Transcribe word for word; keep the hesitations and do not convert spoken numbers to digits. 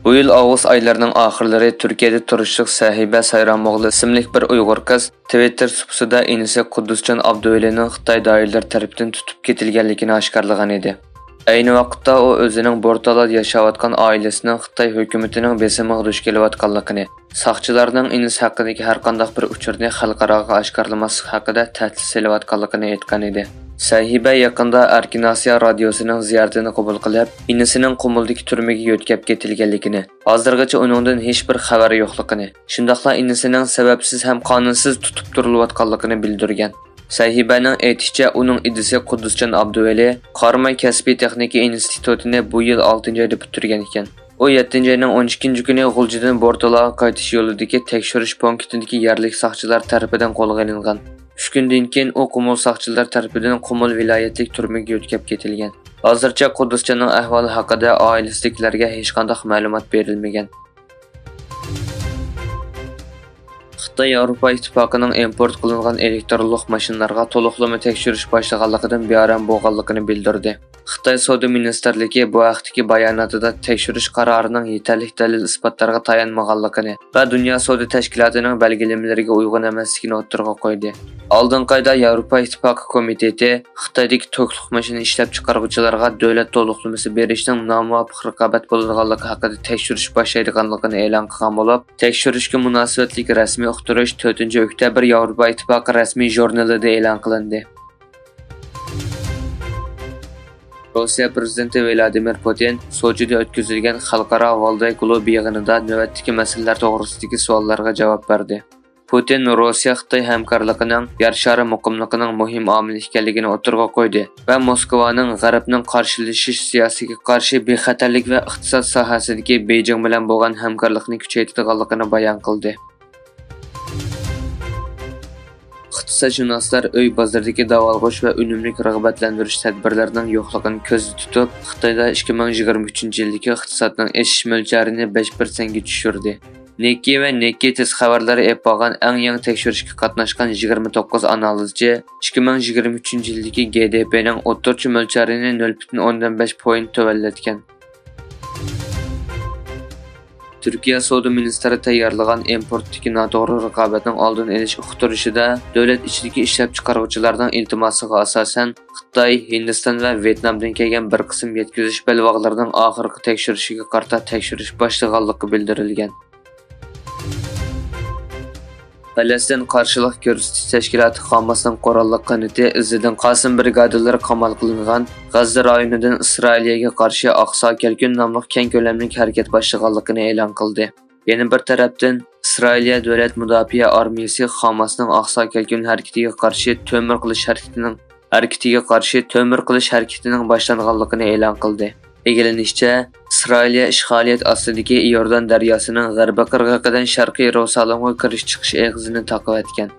بۇ يىل ئاۋغۇست ئايلىرىنىڭ ئاخىرلىرى تۈركىيەدە تۇرۇشلۇق سەھىبە سايراموغلى ئىسىملىك بىر ئۇيغۇر قىز تىۋىتتېر سۇپىسىدا ئىنىسى قۇددۇسجان ئابدۇۋەلىنىڭ خىتاي دائىرىلىرى تەرىپىدىن تۇتۇپ كېتىلگەنلىكىنى ئاشكارىلىغان ئىدى. ئەينى ۋاقىتتا ئۇ ئۆزىنىڭ بورتالادا ياشاۋاتقان ئائىلىسىنىڭ خىتاي ھۆكۈمىتىنىڭ بېسىمىغا دۇچ كېلىۋاتقانلىقىنى، ساقچىلارنىڭ ئىنىسى ھەققىدىكى ھەرقانداق بىر ئۇچۇرنى خەلقئاراغا ئاشكارىلىماسلىق ھەققىدە تەھدىت سېلىۋاتقانلىقىنى ئېيتقان ئىدى. سەھىبە يېقىندا ئەركىن ئاسىيا رادىيوسىنىڭ زىيارىتىنى قوبۇل قىلىپ، ئىنىسىنىڭ قۇمۇلدىكى تۈرمىگە يۆتكەپ كېتىلگەنلىكىنى، ھازىرغىچە ئۇنىڭدىن ھېچبىر خەۋەر يوقلۇقىنى، شۇنداقلا ئىنىسىنىڭ سەۋەبسىز ھەم قانۇنسىز تۇتۇپ تۇرۇلۇۋاتقانلىقىنى بىلدۈرگەن. سەھىبەنىڭ ئېيتىشىچە، ئۇنىڭ ئىدىسى قۇددۇسجان ئابدۇۋەلى قاراماي كەسپىي تېخنىكا ئىنستىتۇتىنى بۇ يىل ئالتىنچى ئايدا پۈتتۈرگەن ئىكەن. ئۇ يەتتىنچى ئاينىڭ ئون ئىككىنچى كۈنى غۇلجىدىن بورتالاغا قايتىش يولىدىكى تەكشۈرۈش پونكىتىدىكى يەرلىك ساقچىلار تەرىپىدىن قولغا ئېلىنغان. ئۈچ كۈندىن كېيىن ئۇ قۇمۇل ساقچىلار تەرىپىدىن قۇمۇل ۋىلايەتلىك تۈرمىگە يۆتكەپ كېتىلگەن. ھازىرچە قۇددۇسجاننىڭ ئەھۋالى ھەققىدە ئائىلىسىدىكىلەرگە ھېچقانداق مەلۇمات بېرىلمىگەن. خىتاي ياۋروپا ئىتتىپاقىنىڭ ئىمپورت قىلىنغان ئېلېكترونلۇق ماشىنىلارغا تولۇقلىما تەكشۈرۈش باشلىغانلىقىدىن بىئارام بولغانلىقىنى بىلدۈردى. خىتاي سودا مىنىستىرلىكى بۇ ھەقتىكى باياناتىدا تەكشۈرۈش قارارىنىڭ يېتەرلىك دەلىل-ئىسپاتلارغا تايانمىغانلىقىنى ۋە دۇنيا سودا تەشكىلاتىنىڭ بەلگىلىمىلىرىگە ئۇيغۇن ئەمەسلىكىنى ئوتتۇرىغا قويدى. ئالدىنقى ئايدا ياۋروپا ئىتتىپاقى كومىتېتى خىتايدىكى توكلۇق ماشىنا ئىشلەپچىقارغۇچىلارغا دۆلەت تولۇقلىمىسى بېرىشنىڭ نامۇۋاپىق رىقابەت بولىدىغانلىقى ھەققىدە تەكشۈرۈش باشلايدىغانلىقىنى ئېلان قىلغان بولۇپ، تەكشۈرۈشكە مۇناسىۋەتلىك رەسمىي ئۇقتۇرۇش تۆتىنچى ئۆكتەبىر ياۋروپا ئىتتىپاقى رەسمىي ژۇرنىلىدا ئېلان قىلىندى. روسىيە پىرېزىدېنتى ۋلادىمىر پۇتىن سوچىدا ئۆتكۈزۈلگەن خەلقئارا ۋالداي كۇلۇبى يىغىنىدا نۆۋەتتىكى مەسىلىلەر توغرىسىدىكى سوئاللارغا جاۋاب بەردى. پۇتىن روسىيە-خىتاي ھەمكارلىقىنىڭ يەر شارى مۇقىملىقىنىڭ مۇھىم ئامىلى ئىكەنلىكىنى ئوتتۇرىغا قويدى ۋە موسكۋانىڭ غەربنىڭ قارشىلىشىش سىياسىتىگە قارشى بىخەتەرلىك ۋە ئىقتىساد ساھەسىدىكى بېيجىڭ بىلەن بولغان ھەمكارلىقنى كۈچەيتىدىغانلىقىنى بايان قىلدى. ئىقتىسادشۇناسلار ئۆي بازىرىدىكى داۋالغۇش ۋە ئۈنۈملۈك رىغبەتلەندۈرۈش تەدبىرلىرىنىڭ يوقلۇقىنى كۆزدە تۇتۇپ، خىتايدا ئىككى مىڭ يىگىرمە ئۈچىنچى يىلدىكى ئىقتىسادنىڭ ئېشىش مۆلچەرىنى بەش پىرسەنتكە چۈشۈردى. نىككېي ۋە نىككېي تېز خەۋەرلىرى ئېلىپ بارغان ئەڭ يېڭى تەكشۈرۈشكە قاتناشقان يىگىرمە توققۇز ئانالىزچى ئىككى مىڭ يىگىرمە ئۈچىنچى يىلدىكى گې دې پېنىڭ ئوتتۇرىچە مۆلچەرىنى نۆل پۈتۈن ئوندىن بەش پوينت تۆۋەنلەتكەن. تۈركىيە سودا مىنىستىرى تەييارلىغان ئىمپورتتىكى ناتوغرا رىقابەتنىڭ ئالدىنى ئېلىش ئۇقتۇرۇشىدا، دۆلەت ئىچىدىكى ئىشلەپچىقارغۇچىلارنىڭ ئىلتىماسىغا ئاساسەن، خىتاي، ھىندىستان ۋە ۋيېتنامدىن كەلگەن بىر قىسىم يەتكۈزۈش بەلباغلىرىنىڭ ئاخىرقى تەكشۈرۈشىگە قارىتا تەكشۈرۈش باشلىغانلىقى بىلدۈرۈلگەن. پەلەستىن قارشىلىق كۆرسىتىش تەشكىلاتى خاماسنىڭ قوراللىق قانىتى ئىززىدىن قاسىم برىگادىلىرى قامال قىلىنغان غەززە رايونىدىن ئىسرائىلىيەگە قارشى ئاقسا كەلكۈن ناملىق كەڭ كۆلەملىك ھەرىكەت باشلىغانلىقىنى ئېلان قىلدى. يەنە بىر تەرەپتىن، ئىسرائىلىيە دۆلەت مۇداپىئە ئارمىيەسى خاماسنىڭ ئاقسا كەلكۈن ھەرىكىتىگە قارشى تۆمۈر قىلىش ھەرىكىتىنىڭ، ھەرىكىتىگە قارشى تۆمۈر قىلىش ھەرىكىتىنىڭ باشلانغانلىقىنى ئېلان قىلدى. ئىگىلىنىشىچە، ئىسرائىلىيە ئىشغالىيەت ئاستىدىكى ئىئوردان دەرياسىنىڭ غەربىي قىرغىقىدىن شەرقىي يېرۇسالېمغا كىرىش چىقىش ئېغىزىنى تاقىۋەتكەن.